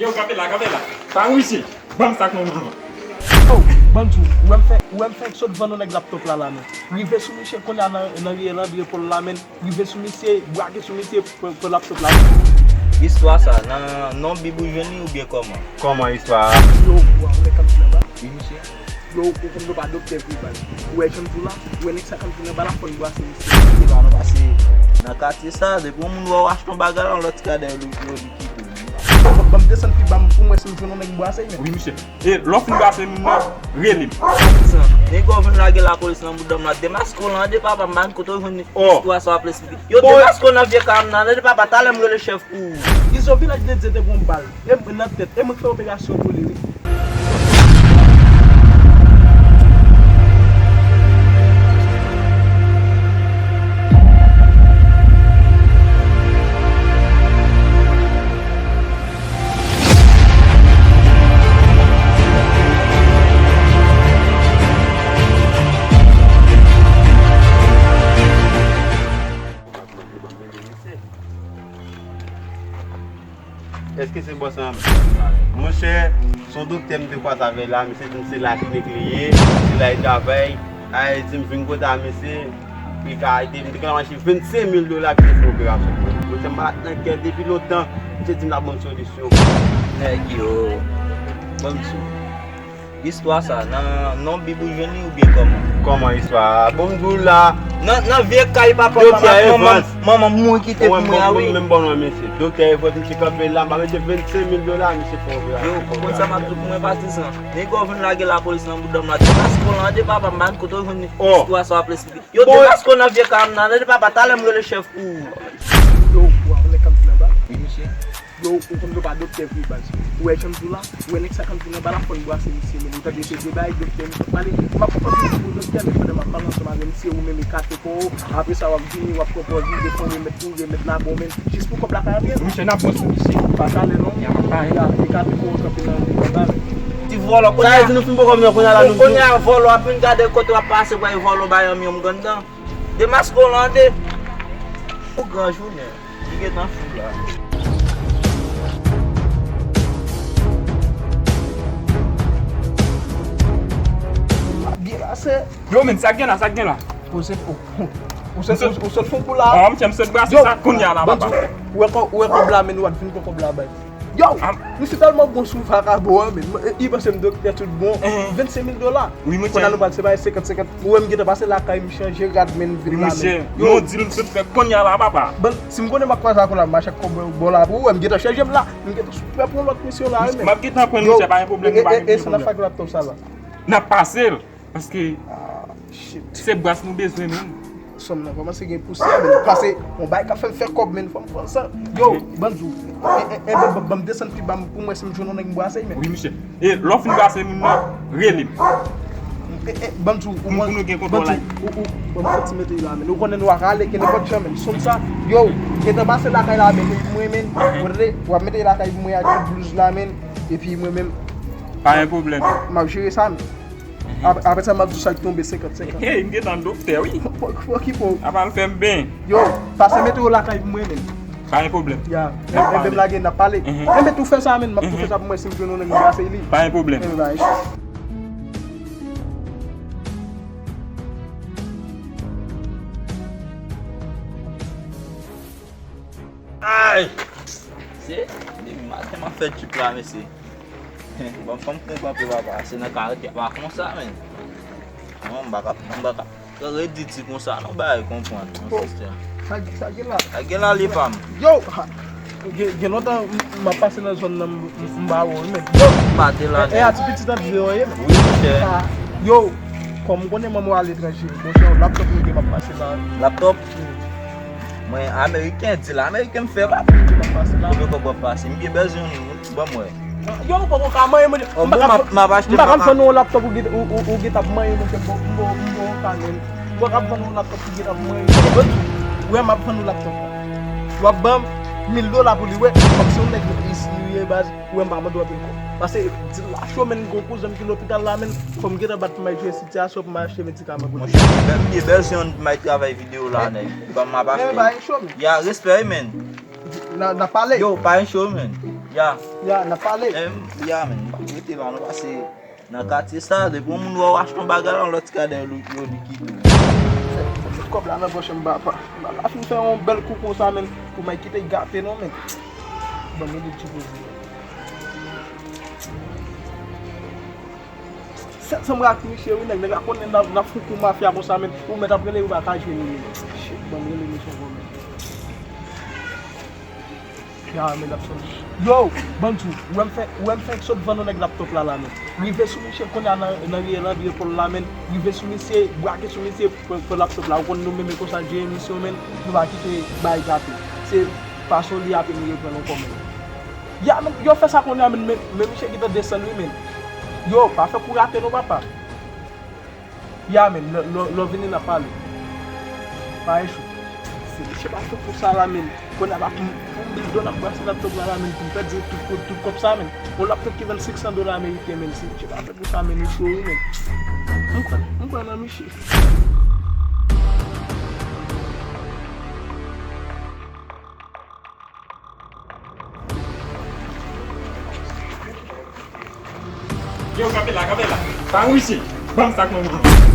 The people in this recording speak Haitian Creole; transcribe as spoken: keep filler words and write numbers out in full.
Yo, kanpe la, kanpe la. Pa riche. Ban m sa k nan men mwen. Oh, ban m di w, ou wè m fè, ou wè m fè sot vann yon nèg laptop la, la, men. Rive sou misye kounye a nan, nan riyèl André Paul la, men. Rive sou misye, brake sou misye pou, pou laptop la. Istwa sa, nan non Bib ou jwenn li oubyen kòman? Kòman istwa a? Yo, ou wè nèg k ap vin anba? Wi, misye. Yo, ou konn nou pa doktè vre, baz. Ou wè jan m di w la, ou wè nèg sa k ap vin anba la, fò n brase misye. Ki ba nou pase nan katye sa, depi yon moun wè w achte yon bagay la, lòt ti kadè yo, yo, yo, li kite w. Ban, ban m desann pi ba m pou m wè si m jwenn yon nèg m brase, men. Wi, misye. E lè w fin brase moun nan, rele m. Patizan, nèg yo vin lage lapolis nan boudòm la. Demaske w la, de papa m, ban kote w jwenn istwa sa w ap esplike. Yo demaske w nan vye kay m nan, de papa, talè m rele chèf pou ou. Izo, vilaj de Dye te gon bal. E m nan tèt. E mwen k fè operasyon pou li, wi. Èske se bòs lan? Monchè, se yon doktè m te kwaze avè l la, misye di m se la klinik li ye, se la li travay. A, li di m vin kote a, misye, li ka ede m. M te gentan mache vennsenk mil dola pou l fè operasyon pou mwen. Monchè, m malad nan kè depi lontan, misye di m l ap ban m solisyon. Nèg yo, ban m di w. Istwa sa, nan non Bib ou jwenn li oubyen kòman? Kòman istwa a? Bon, m di w la. Nan, nan vye kay papa m, manman m, manman m mouri kite pou mwen a, wi. Menm bon non, mesye. Doktè Evans, misye kanpe la, m ba misye vennsenk mil dola, misye fè yon operasyon. Yo, ou konn sa m ap di w pou mwen, patizan? Nèg yo vin lage lapolis nan boudòm la. Demaske w la, de papa m, ban kote w jwenn istwa sa w ap esplike. Yo demaske w nan vye kay m nan, de papa, talè m rele chèf pou ou. Yo, ou wè nèg k ap vin anba? Wi, misye. Yo, ou konn nou pa doktè vre, baz. Ou wè jan m di w la, ou wè nèg sa k ap vin anba la, fò n brase misye, men ou tande se de bagay doktè, misye ap pale. M ap konprann misye pou doktè, men pandan m ap pale ansanm avè misye, ou menm ekate kò w, apre sa w ap vini, w ap pran pòz ou, defann remèd pou remèd la bon, men jis pou kòb la ka antre. Misye, n ap bon sou misye. Pa talè non. Ya, pa talè. Ya, ekate kò w kanpe nan anba, men. Ti vòlò, kounye a. Sa vle di nou fin pran kòb nan kounye a la, nou kounye a vòlò ap vin gade kote w ap pase, w al vòlò bay yon myon m ganndan. Demaske w la, de. Ou gran jounen. Li gentan fou la. Byen pase. Yo, men, sa k gen la, sa k gen la? Ou se, ou, ou se, ou, ou sot fon kou la. Ah, m sot brase sa kounye a la, papa. Ou wè kò-, ou wè kòb la, men ou ap vin pran kòb la bay. Yo, misye tèlman bon sou vakabon an, men. I panse m doktè tout bon. Vennsenk mil dola. Wi, monchè. Kounye a nou pral separe senkant senkant. Ou wè m gentan pase lakay, m chanje rad, men m vin la, men. Wi, monchè. Yo, yon dil m sot fè kounye a la, papa. Bon, si m konnen m ap kwaze ak ou la, m mache ak kòb bò la pou ou, wè m gentan chanje m la. M gentan sou prè pou yon lòt misyon la, men. M ap gentan pran l, monchè, pa gen pwoblèm, nou pa gen pwoblèm. E, e, e, sa n ap fè ak laptop sa la? N ap pase l. Paske se bras nou bezwen menm. Sòm nan kòmanse gen pousyè, men pase yon bagay k ap fè m fè kòb, men fò m pran sa. Yo, ban m di w. E, e, e, ban, ban, ban m desann pi ba m pou m wè si m jwenn yon nèg m brase, men. Wi, misye. E lè w fin brase moun nan, rele m. E, e, ban m di w, ou, ban m di w, ou, ou, ban m fè ti mete la, men. Ou konnen nou a rale, ke nenpòt jan, men. Sòm sa, yo, gentan pase lakay la, men, pou mwen, men. Ou tande, w ap mete lakay pou mwen ak tout blouz la, men. Epi mwen menm. Pa gen pwoblèm. M ap jere sa, men. Apre, apre sa, m ap di w sa k tonbe senkant senkant. Hey, m gentan doktè, wi. Fò, fò ki fò. Apa l fè m ben. Yo, pase mete yo lakay pou mwen, men. Pa gen pwoblèm. Ya, enben m lage, n ap pale. Enben tou fè sa, men, m ap tou fè sa pou mwen, si m jwenn yon nèg m brase li. Pa gen pwoblèm. Enben, bay. Ay! Se, depi maten m ap fè trip la, mesye. Bon, fò m konprann pe papa, se nan karant y ap pa konsa, men. Non, m pa ka, m pa ka redi ti konsa, non, bagay konprann, non, sistè. Sa, sa gen la? Sa gen la, li pa m. Yo! Ha! Gen, gen lontan m, m ap pase nan zòn nan, m, m, m pa wè w, men. Yo! M pa te la, e, e, a ti pitit an di yo ye, men. Wi, monchè. Ah, yo! Kòm m konnen manman w aletranje, monchè, laptop nou gen m ap pase la. Laptop? Mwen ameriken, di l ameriken m fè, pa konbyen kòb w ap pase. M byen bezwen youn, ban m wè. Yo, ou poko ka manyen, monchè. M pa ka, m pa ka vann ou yon laptop ou gen, ou, ou, ou gentan ap manyen, monchè, m poko, m poko ka, men. M poko ka vann ou yon laptop ou gentan ap manyen. Ou wè m ap vann ou laptop la. W ap ban m mil dola pou li, wè. Kòm se yon nèg isi li ye, baz, ou wè m pa mande w anpil kòb. Paske di l la cho, men, gon kouzen m ki lopital la, men. Fò m gentan bat pou m al jere sitiyasyon pou m achte medikaman pou li. Monchè, m byen bezwen yon may travay videyo la, nèg. Ban m ap achte. Ya, respè, wi, men. N a, n a pale. Yo, pa gen cho, men. Ya. Ya, n ap pale. Em, ya, men, m pa rete la, nou pase nan katye sa, depi yon moun wè w achte yon bagay la, lòt ti kadè yo, yo li kite w. Met kòb la nan pòch m, papa. M pa ka fin fè yon bèl kou konsa, men, pou mwen kite gate non, men. Bon, men de ti poze. Sèt san brak misye, wi, nèg, nèg la konnen n ap, n ap foukou mafya konsa, men. Ou mèt ap rele, ou pa ka jwenn li, men. Shit, bon, rele misye ankò, men. Ya, men l ap sone. Yo, bann tou, ou wè m fè, ou wè m fè sot vann yon nèg laptop la la, men. Rive sou misye kounye a nan, nan riyèl André Paul la, men. Rive sou misye, brake sou misye, pran, pran laptop la. Ou konn nou menm e konsa n jere misyon, men. Nou pa kite bay gate. Se fason li ape nou reprann ankò, men. Ya, men, yo fè sa kounye a, men, men, men misye gentan desann, wi, men. Yo, pa fè kou rate non, papa. Ya, men, lè, lè, lè w vini n ap pale. Pa echwe. Se misye pa fè pou sa la, men. Kounye a pa pou, pou mil dola m brase laptop la la, men, pou m pèdi tout, tout, tout kòb sa, men. Yon laptop ki vann senk san dola ameriken, men. Se misye pa fè pou sa, men, misye, wi, men. M kwè, m kwè nan misye. Yo, kanpe la, kanpe la. Pa wisi. Ban m sa k mwen.